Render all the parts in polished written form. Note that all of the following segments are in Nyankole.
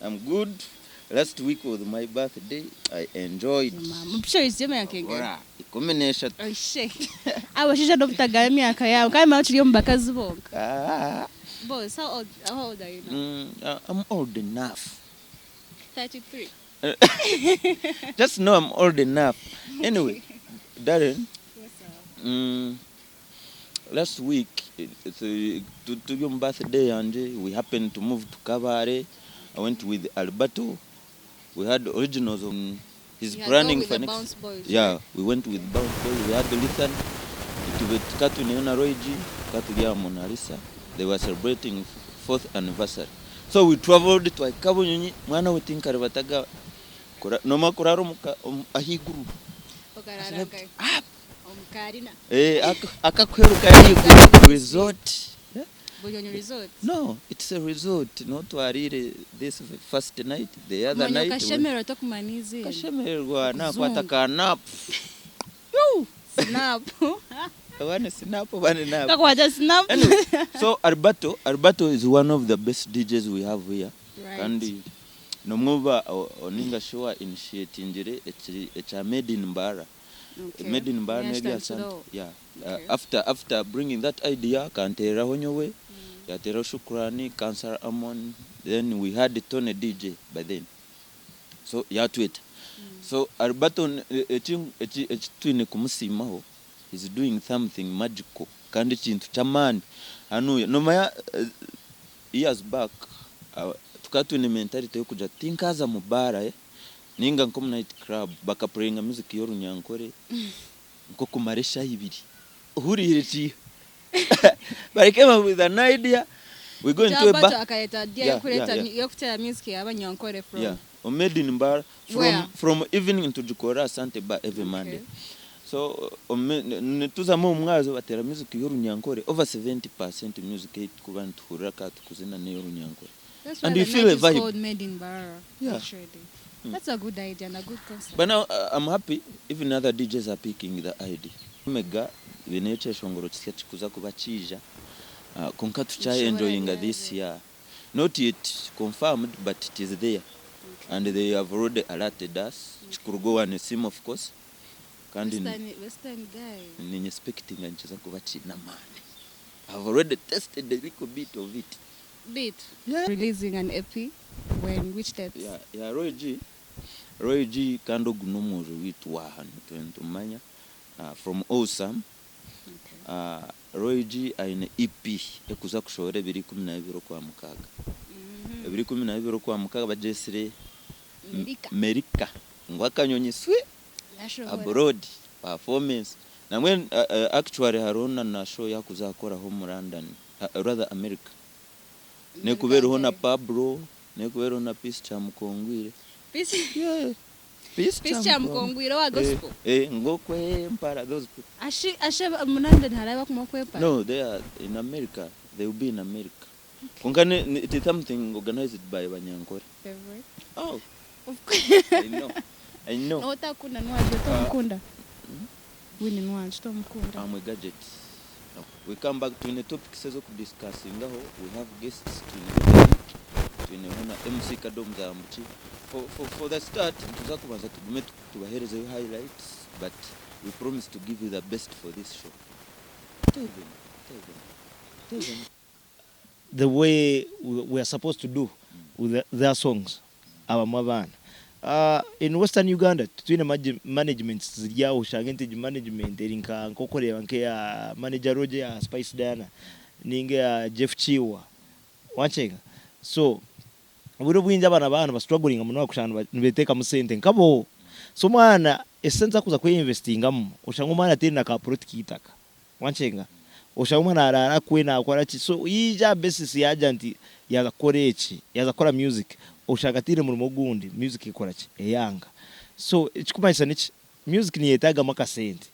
I'm good. Last week was my birthday. I enjoyed. Mupsha oyiziyo emyaka engana? Ora, 13. Oishe. Abashaija n'obutagaba emyaka yaabo kandi mara okiri omu bakazi bonka. Ah. Boss, how old are you now? I'm old enough. 33. Just know I'm old enough. Anyway, Darren, What's up? Last week turi omu birthday yangye, we happened to move to Kabale. I went with Alberto. We had originals on he's You had go planning with for the next Bounce Boys, Yeah, right? we went with Bounce Boys. We had Lithan. Tube tukaba twineyo na Roy G, tukaba turi aha Mona Lisa. They were celebrating fourth anniversary. So we traveled twahika Bunyonyi, mwana we tinkaribataga kura noomanya kurara omu ka omu ahaiguru. I Okarara slept nkahi? up. Omu karina. Eh, akakweruka ahaiguru resort. Eh? Bunyonyi Resort. No, it's a resort. Notwarire this first night, the other Kumanya night. okashemererwa tokumanya eiziina. Kashemererwa nakwata Okuzunga. ka nap. Snap. Oba ni snap oba ni nap. Kakwata snap. Anyway, so Alberto is one of the best DJs we have here. Kandi nomwe oba oninga shi owa initiatingire eki ekya Made in Mbarara. Made in Mbarara n'erya Asante. Yeah. After bringing that idea akanteereraho nyowe, yateeraho Shukrani, Kansara Amon, then we had Tony DJ by then. So yaatweta. So Alberto eki eki eki twine kumusiimaho, he's doing something magical kandi ekintu ky'amaani. Hanuya noomanya years back tukaba twine mentality y'okugira tuti tinkaaza mu baara ninga nk'omu night club bakapureyinga music y'orunyankore nk'okumara eshaaha ibiri ohuriire ki but I came up with an idea we go into a Alberto bar akareeta idea yokureeta yokuteera music y'abanyankore from Yeah, made in Mbarara from Where? from evening tugikora Asante bar every Monday. So nituzamu omu mwazo bateera music y'orunyankore over 70% music ei tukuba nituhurira ka tukuzina n'ey'orunyankore. That's why And the you feel night a is vibe. called Made in Mbarara. Actually. That's a good idea and a good concept. But now I'm happy even other DJs are picking the idea. Omega biineyo ekyeshongoro kisya kikuza kuba kiija kwonka tukya enjoyinga this year. Not yet confirmed but it is there and they have already alerted us kikuruga owa Nesimu of course kandi Western guy. ninye expectinga nikiza kuba kiine amaani. I have already tested a little bit of it. Bit. Releasing an EP when which dates? Yeah, yeah, Roy G. Roy G kandi ogu n'omwojo waitu wa hanu itwe nitumumanya from Awesome. Roy G aine EP ekuza kushohora ebiro 12 Okwamukaaga. Ebiro 12 Okwamukaaga bagyetsire Merika. Merika ngu akanyonyi swi Yashohora. abroad performance. Nambwenu actually hariho na na show yakuza kukoraho omu London rather America. Nekuba eriho na Pablo, nekuba eriho na Peace Kyamukongwire. Peace Yeah. Peace Peace Kyamukongwire owa gospel. Eh, eh, ngu okwempara those people. Ashi ashi omu London hariho abakuma okwempara? No, they are in America. They will be in America. Kwonka ni, ni, it is something organized by Banyankore. Favorite. Oh, Of course. I know. I know. N'owu otakunda niwaagira ota omukunda? Winnie niwangye tomukunda? I'm a gadget. We come back twine topics ez'okudiscussingaho, we have guests, twineho Derrick, twineho na MC Kado Muzambuki. For, for, for the start, nituza kubanza tugume tubaherezeyo highlights, but we promise to give you the best for this show. Teveni, teveni, teveni. The way we are supposed to do with their songs abamwe abaana in western Uganda titwine managements ziri aho oshange nti egi management eri nka nk'okureeba nk'eya manager Roger eya Spice Diana ninga eya Jeff Kiwa wankyenga so obwire obwingi abaana ba nibastrugglinga munonga kushanga nibeteekamu sente nkabo so omwana esente ezi arikuza kweinvestingamu oshange omwana ataine na ka plot k'eitaka Wankyenga? Oshanga omwe naraara kwe nakora ki so yaija aha basis yagira nti yaaza kukora eki, yaaza kukora music oshanga ataine murimo ogundi music ekora ki? Eyanga. So ekikumanyisa niki? Music neyetagamu akasente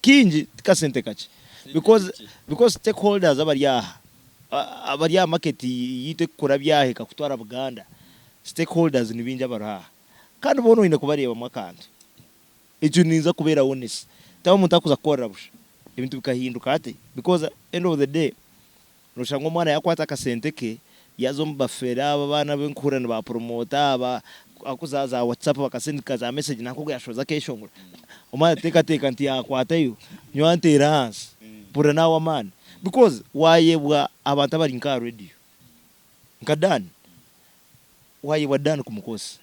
kaingi ti kasente kakye because because stakeholders abari aha abari aha market yaitu ekukura byaha ekakutwara Buganda stakeholders nibaingi abari aha kandi boona oine kubareebamu akantu. Ekyo ninza kubeera honest. Tihariho omuntu arikuza kukorera busha. Ebintu bikahinduka hati because end of the day noshanga omwana yakwata akasente ke Yaaza omu bafere abo abaana abu nkuhurira nibapromota aba akuza za WhatsApp bakasindika za message nanka ogu yashohoza akeshongoro. Omwe arateekateeka nti yaakwatayo nyowe anteere ahansi mpurira naawe amaani because waayebwa abantu abari nk'aha radio nka Dan, waayebwa Dan kumukozesa,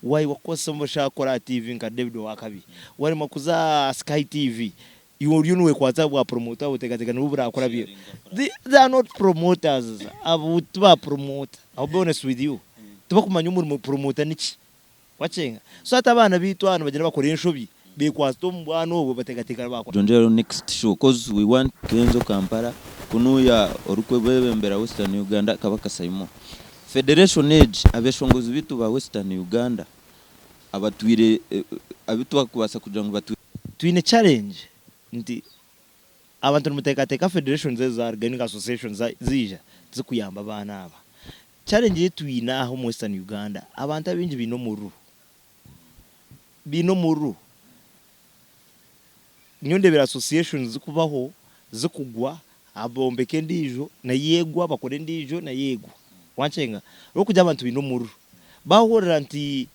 waayebwa kukozesa obu oshaha kukora aha TV nka David Owakabi, waremwa kuza aha Sky TV Iwe oriyo niwekwatsa bwa promoter oteekateeka nibwo burakurabye. They are not promoters abo ti ba promoter I'll be honest with you tibakumanya omurimo promoter niki wakyenga so hati abaana beitu aha nibagyenda bakora enshobi bekwata omu bwana obwo bateekateeka nibakora. Twongyeraho next show coz we want Kenzo Kampala kunuya orikwebembera western Uganda Kabaka Saymore. Federation egi abeshongozi beitu ba western Uganda abatwire abu twakubaasa kugira ngu batwire. Twine challenge nti abantu nimuteekateeka federations ezo zaruga ninga associations zaija tizikuyamba abaana aba. Challenge ei twine aha omu western Uganda abantu abaingi baine omururu, baine omururu. Nyowe ndeebire associations zikubaho zikugwa bombeka endiijo nayo egwa bakora endiijo nayo egwa. Wankyenga? Ahabw'okugira abantu baine omururu. Baahurira nti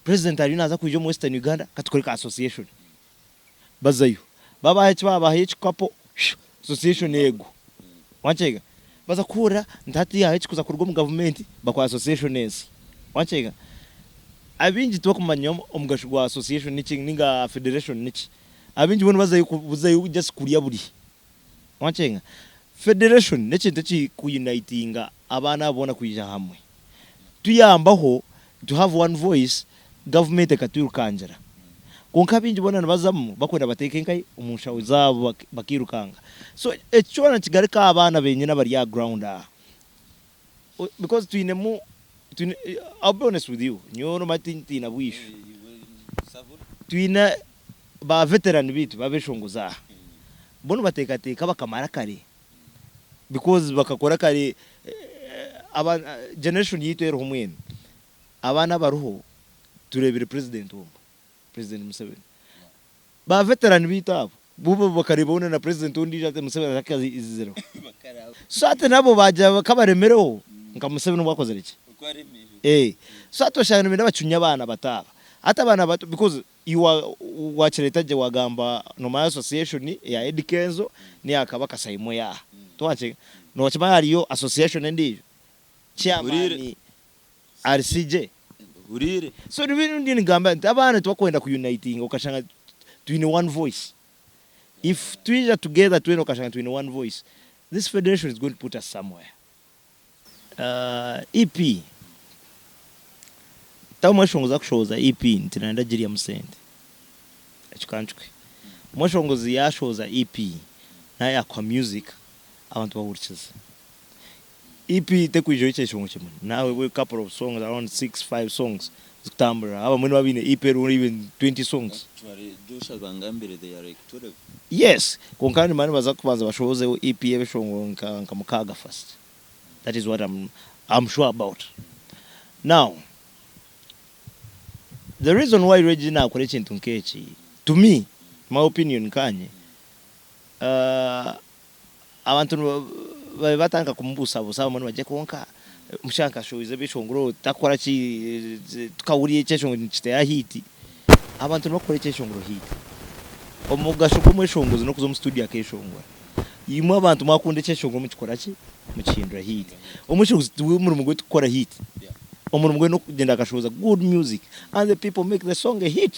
President ariyo naaza kwija omu Western Uganda katukore ka association. Bazayo. Babaha eki babaha ekikapo, association egwa. Wankyenga? Baza kuhurira nti hati hariho ekikuza kuruga omu gavumenti bakora association ensya. Wankyenga? Abaingi tibakumanya omugasho gwa association niki ninga federation niki. Abaingi bo nibazayo kuzayo just kurya burye. Wankyenga? Federation n'ekintu ekiri ku unitinga abaana aba boona kwija hamwe. Tuyambaho to have one voice gavumenti ekatwirukangira. Kwonka abaingi boona nibazamu bakwenda bateeke nkahi omu nshaho zaabo bakiirukanga. So eki kyona nikigaruka aha baana benyini abari aha ground aha. Because twinemu, twine, I'll be honest with you, nyowe nomanya tintiina bwisho. Twine ba veteran beitu babeshongozi aha, bo nibateekateeka bakamara kare because bakakora kare aba generation yaitu eriho mbwenu, abaana abariho tureebire president omwe, president Museveni. Ba veteran beitu abo bo bakareebaho na president ondiijo ati Museveni atakazireho. So hati nabo baagira kabaremereho nka Museveni obu akozire ki? So hati oshanga nibenda bacunye abaana bato aba. Hati abaana bato because Iwe wakireeta gye wagamba nomanya association eya Eddy Kenzo neya Kabaka Saymore aha. Tiwankyenga? Nokimanya hariyo association endiijo? Chairman ari CJ. Huriire. So nibyo ndiyo ningamba nti abaana tibakwenda ku unitinga okashanga twine one voice. If twija together twena okashanga twine one voice, this federation is going to put us somewhere. EP, Taho omweshongozi akushohoza EP nti nayenda agiryamu sente. Ekyo kankikuhe. Omweshongozi yashohoza EP nayo yakuha music abantu bahurikize. EP tekwijaho ekyeshongo kimwe, nawe couple of songs around six, five songs zikutambura. Abamwe nibaba baine EP eriho even twenty songs. Actually Josh abangambire they are like 12. Yes, kwonka nimanya nibaza kubanza bashohozeho EP y'ebishongoro nka mukaaga first. That is what I'm, I'm sure about. Now, the reason why Reggie nakora ekintu nk'eki, to me, my opinion nkanye, uh, abantu babe batandika kumubusabusa abamwe nibagye kwonka mushanka nkashowize ebishongoro takora ki tukahurira ekyeshongoro nikiteera hit. Abantu nibakora ekyeshongoro hit. Omugasho gw'omweshongozi n'okuza omu studio akeshongora. Imwe abantu mwakunda ekyeshongoro mukikora ki? Mukihindura hit. Omweshongozi tiwe omurimo gwe tikukora hit. Omurimo gwe n'okugyenda akashohoza good music and the people make the song a hit.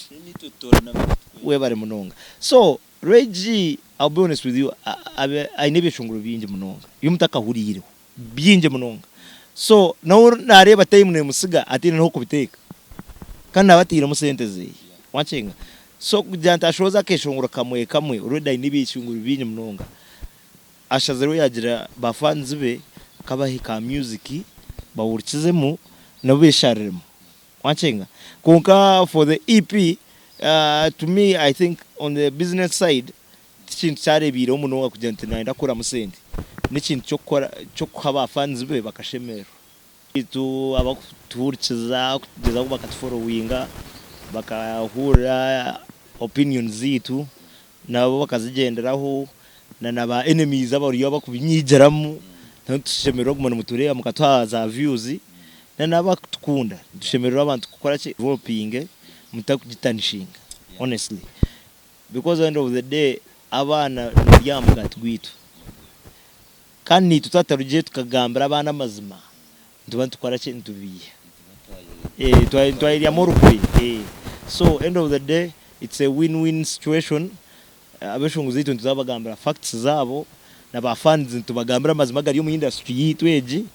Webare munonga. So Ray G I'll be honest with you aine ebyeshongoro bingi munonga ebi mutakahuriireho bingi munonga. So nawe nareeba time nemusiga ataine n'ahokubiteeka kandi naaba atairemu sente zeye. Wakyenga? So kugira nti ashohoze akeshongoro kamwe kamwe already aine ebyeshongoro bingi munonga. Ashazireho yagira ba fans be kabahe ka music bahurikizemu nabo beshariremu. Wakyenga? Kwonka for the EP to me I think on the business side tikintu kyarebiireho munonga kugira nti nayenda kukuramu sente. Nekintu kyokukora kyokuha ba fans be bakashemererwa. Beitu abakutuhurikiza kugyezaho bakatuforowinga bakahurira opinions zeitu nabo bakazigyenderaho na na ba enemies abariyo abakubinyigiramu. Nitushemererwa kuguma nimutureeba mukatuha za views na n'abakutukunda. Nitushemererwa abantu kukora ki developing mutakugitanishinga honestly because end of the day abaana nibarya aha mugaati gwaitu kandi naitwe twatarugireyo tukagambira abaana amazima nituba nitukora ki nitubiiha twayeryamu orukwe so end of the day it's a win win situation abeshongozi baitu nituzabagambira facts zaabo na ba fans nitubagambira amazima agari omu industry yaitu egi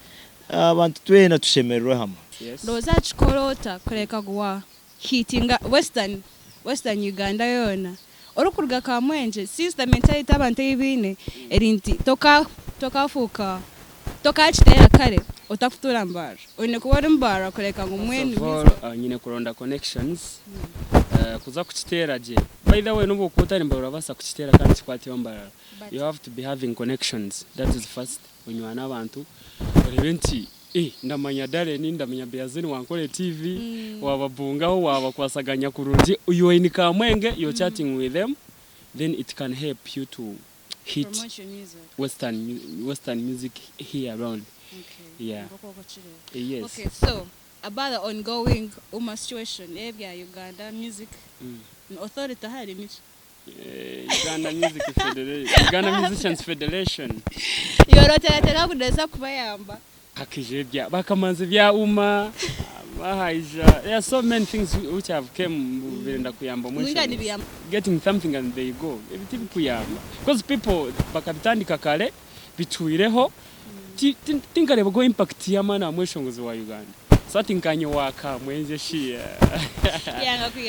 abantu twena tushemererwe hamwe. Ndowooza akikora ota kureka ngu wa hitinga western western Uganda yoona orikuruga Kamwengye since the mentality abantu ei baine eri nti toka tokafuuka tokakiteera kare otakutuura Mbarara oine kuba ori Mbarara kureka ngu First mbwenu of all nyine kuronda connections kuza kukiteera gye. By the way nobu okuba otari Mbarara orabaasa kukiteera kandi kikwateho Mbarara. You have to be having connections that is first onywane abantu oreebe nti eh ndamanya Darren, ndamanya Beazin wa Ankole TV, wababungaho wabakwasaganya kurungi you are in Kamwenge you are chatting with them then it can help you to hit Promote your music. western western music here around. Okay. Yeah. Nk'oku okukireeba. Yes. Okay, so about the ongoing UMA situation ebya Uganda music authority hari niki? Uganda Music Federation, Uganda Musicians Federation. Yoroteratera kudeza kubayamba. Hakije bya bakamanzi bya UMA bahaija there are so many things which have came birenda kuyamba Mwinga omwishoni. nibiyamba. Getting something and they go ebi tibikuyamba because people bakabitandika kare bitwireho tinkareba go impact y'amaani aha mweshongozi wa Uganda so ati nkanye wa Kamwengye shi Yanga kuyamba.